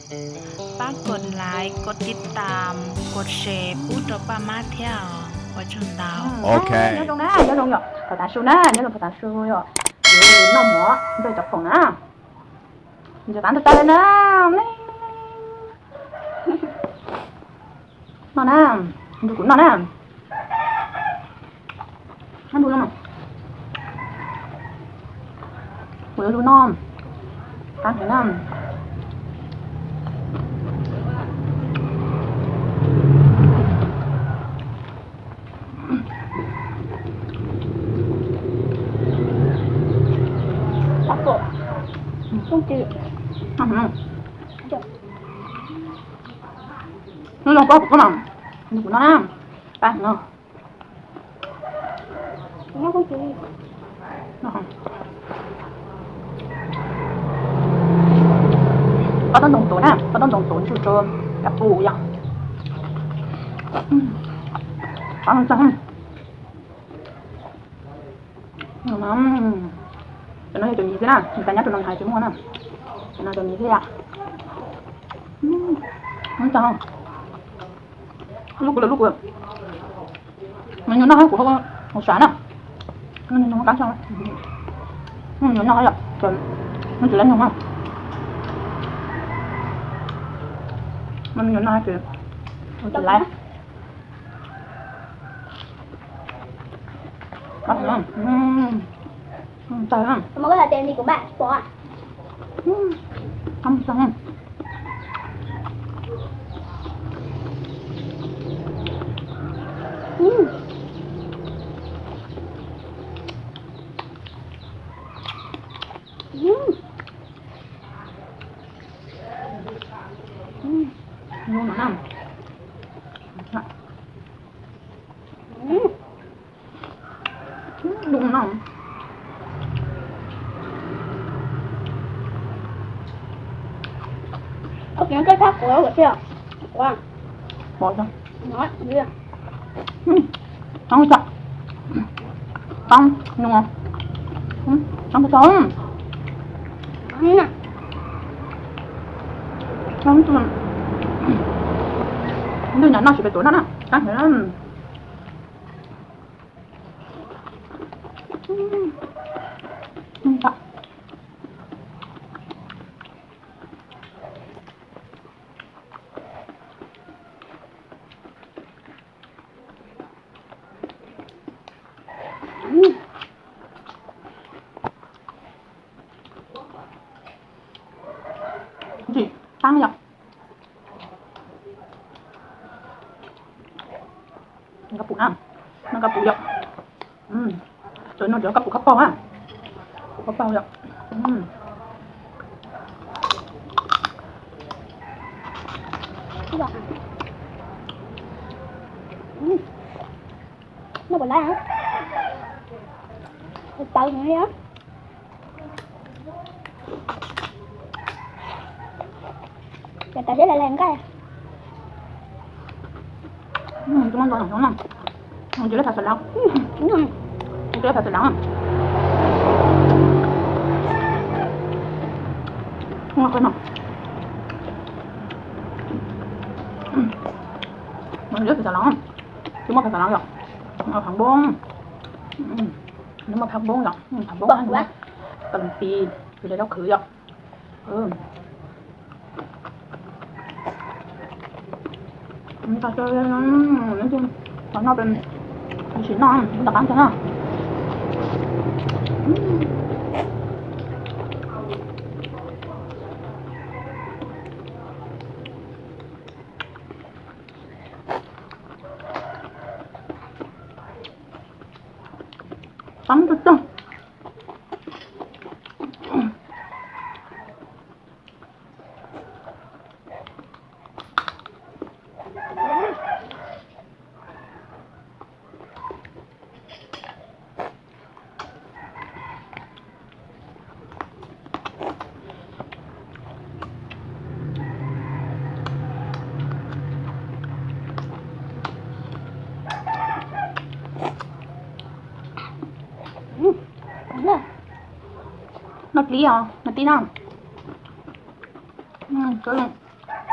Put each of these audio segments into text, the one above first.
Pab kos like, kos tiv tam, kos share pub rau paj mab thiab os. Ua tsaug ntau. Ok. Nyob zoo na, nyob zoo yom, thaum tav su na, nyob zoo thaum tav su yom. Yuav noj mov nrog cov phoom na. Nws tab ntawd tas li na. Noj na, nrog kuv noj na. Noj nrog no, kuv yuav nrog noj. Tab ntawd na. Tab tom, tab tom, hnub no koj kuv koj mas, kuv no na, tab no. Ob tob ntoo tuav na, ob tob ntoo tuav ntsuj rau kav pum yom. Cov no yog cov miv xwb na, nws tas nyab rau no hais tsis muaj na. Cov no cov miv xwb yom. Lub kuv lawm lub kuv. Mas nyuam noj hab kuv hau sav na. Nyuam noj hab yom, nws tsis lab nyoog na. Mas nyuam noj hab ces tsis lab. Ua kev koj thab kuv ua thiab. Ua, pom tso. Toob tso. Toob, nyuj. Toob tso. Ntawm no noj tsis pes tuav noj na, tab heev. Ntsim taab yom. Kab pum na, noj kab pum yom. Txawm no cov kab pum kab paug na, kab pum kab paug yom. Noj puas laiv? Tawv heev li. Ces tas siab laiv laiv nqaij. Tus no ntxov ntxov no, tus lab phas xav lawv, tus lab phas xav lawv. Tus lab phas xav lawv, tsis muaj phas xav lawv yom, phas npoob, tsis muaj phas npoob yom, phas npoob, kav lus pis, tus lab khwv yom. Noj pem, sim noj tom qab ntag na. Txav tag tag. Noj plis os, noj plis no.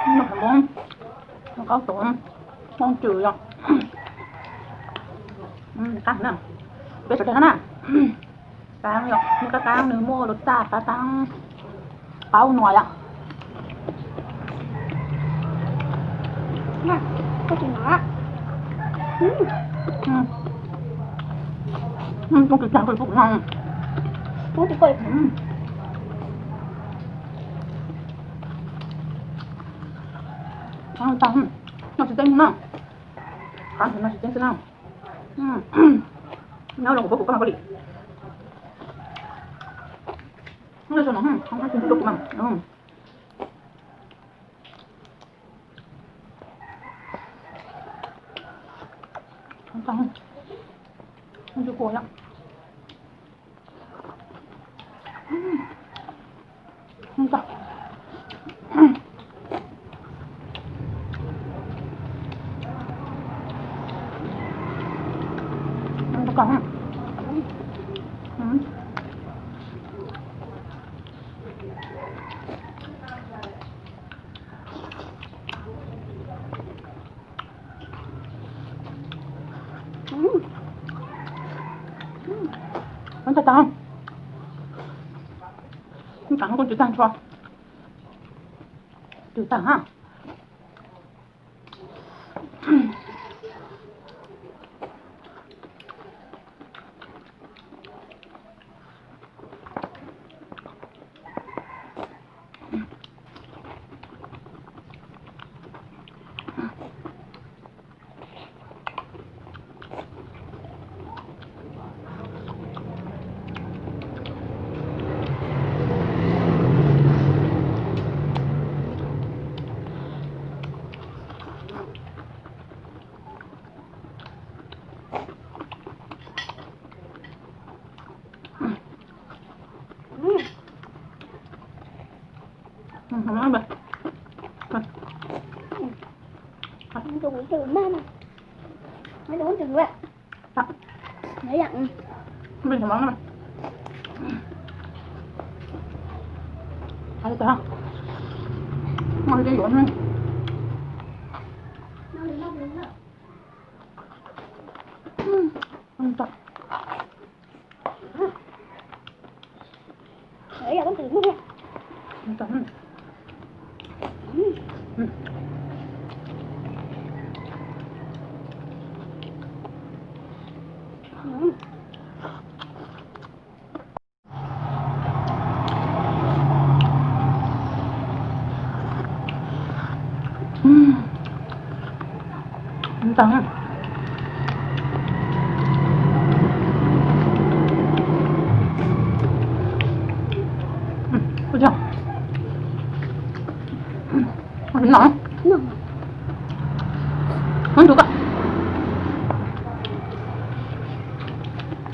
Noj qhauv mov, noj qaub tuv, mooj cwm yom. Qab na, peb sawv daws no na. Qab yom, nws qab qab, nws muaj lub txaj qab qab, qaub no yom. Noj tsis tseeb na, qab no tsis tseeb xwb na. Nyob rau kuv pab kuv koj mas koj li. Nyob rau no, kuv pab kuv mas. Cov no kuj tsis tag nrho, tsis tag ha.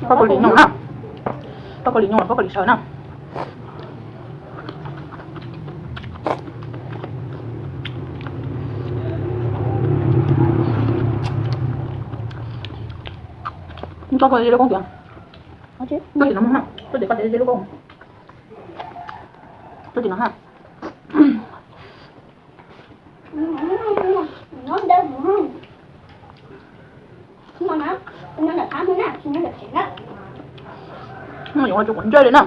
Pab kau li nyob na, pab kau li nyob, pab kau li sawv na. Koj koj li lub koob tiag, koj tsis no, koj tias koj tias li lub koob, koj tsis no ha. No yuav ua rau kuv ntsej li na.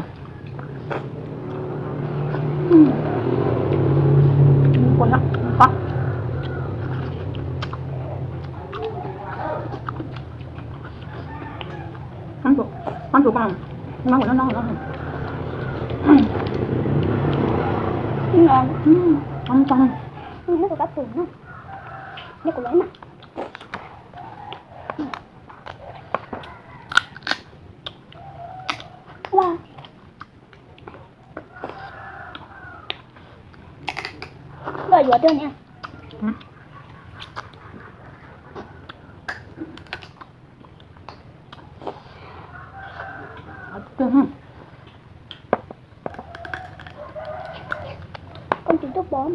Koj yuav tiag niam. Koj tsis tuaj pom.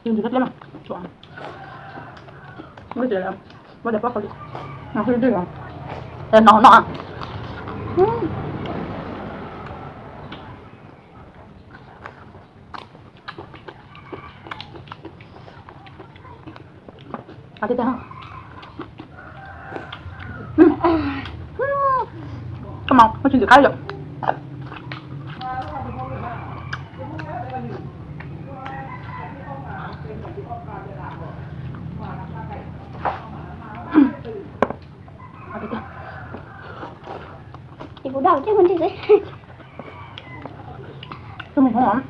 Ntxim tiag tiag mas, ua tias pob kho li, no, no. Koj mas, koj tsis ntxim qab yom. Ces kuv dau coj mus ntseg xwb. Tus me hmoob os.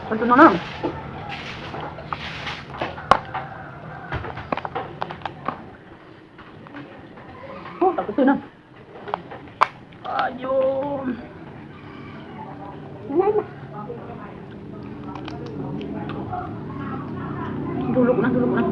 Tus no na. Ub, tom tus twg na. Ayo. Nrug lus na, nrug lus na.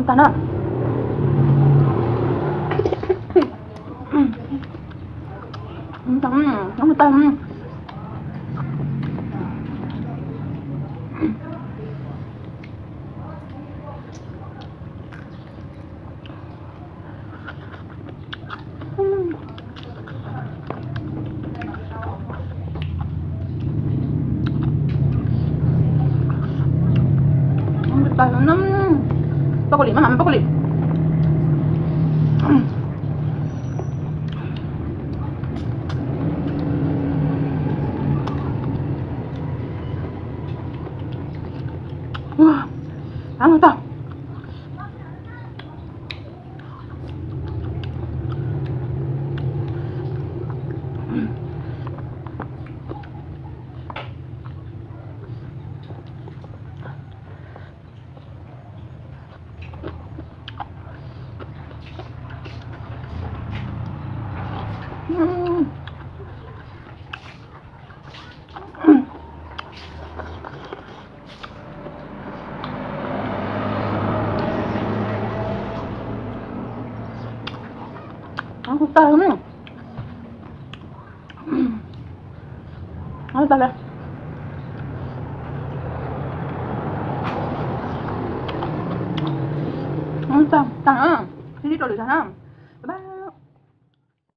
Tag na. Tag, tag. Pab kua lim, maj mam pab kua lim. Tag, tag li. Tag, tag, sib ntsib rau lwm zaug na. Bye bye.